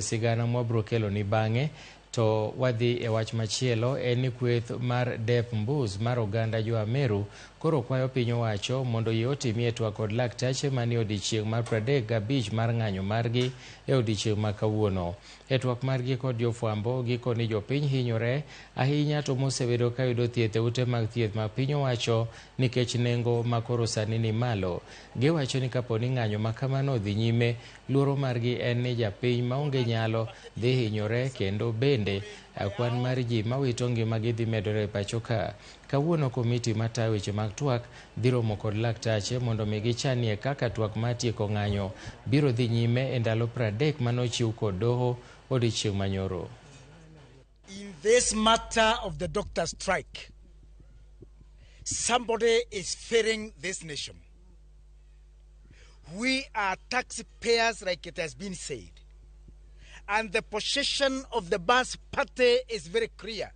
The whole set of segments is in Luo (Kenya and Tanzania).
Sigana mwabro kelo ni bang'e. To wadhi e wach machielo en ni kweth mar Dep Mbus mar oganda jo Ameru koro kwayo piny owacho mondo yie otimie twak kod laktache manie odiechieng' mar 35 mar ng'anyo margi e odiechieng' ma kawuono. E twak margi kod jofwambo gikoni jopiny hinyore ahinya to mosebedo ka yudo thieth e ute mag thieth ma piny owacho nikech nengo ma koro sani ni malo. Giwacho ni kapo ni ng'anyo ma kamano odhi nyime, luoro margi en ni japiny maonge nyalo dhi hinyore kendo bende kwan mar ji mawito ngimagi dhi medore e pacho ka. Kawuono komiti matayo weche mag twak dhi romo kod laktache mondo mi gichanie kaka twak mar tieko ng'anyo biro dhi nyime e ndalo 30 manochiw kod doho odiechieng' manyoro. In this matter of the doctor strike, somebody is failing this nation. We are taxpayers, like it has been said. And the position of the Bus Party is very clear.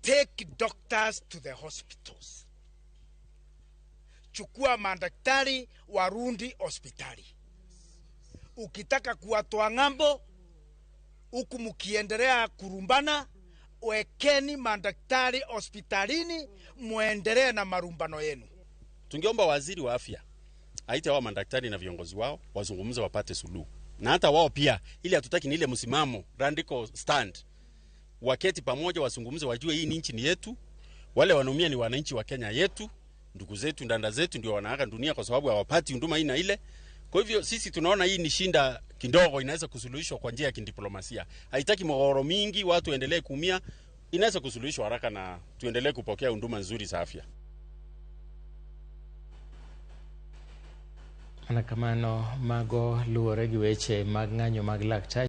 Take doctors to the hospitals. Chukua madaktari warudi hospitali. Ukitaka kuwatoa ng'ambo, huku mkiendelea kurumbana, wekeni madaktari hospitalini, muendelee na marumbano yenu. Tungeomba waziri wa afya aite hao madaktari na viongozi wao wazungumze, wapate suluhu, na hata wao pia, ili hatutaki ni ile msimamo radical stand, waketi pamoja, wazungumze, wajue hii ni nchi ni yetu, wale wanaumia ni wananchi wa Kenya yetu, ndugu zetu, ndanda zetu ndio wanaaga dunia kwa sababu hawapati huduma hii na ile. Kwa hivyo sisi tunaona hii ni shinda kidogo, inaweza kusuluhishwa kwa njia ya kidiplomasia. Haitaki mgogoro mingi, watu waendelee kuumia, inaweza kusuluhishwa haraka na tuendelee kupokea huduma nzuri za afya. Mana kamano mago luwore gi weche mag ng'anyo mag laktache.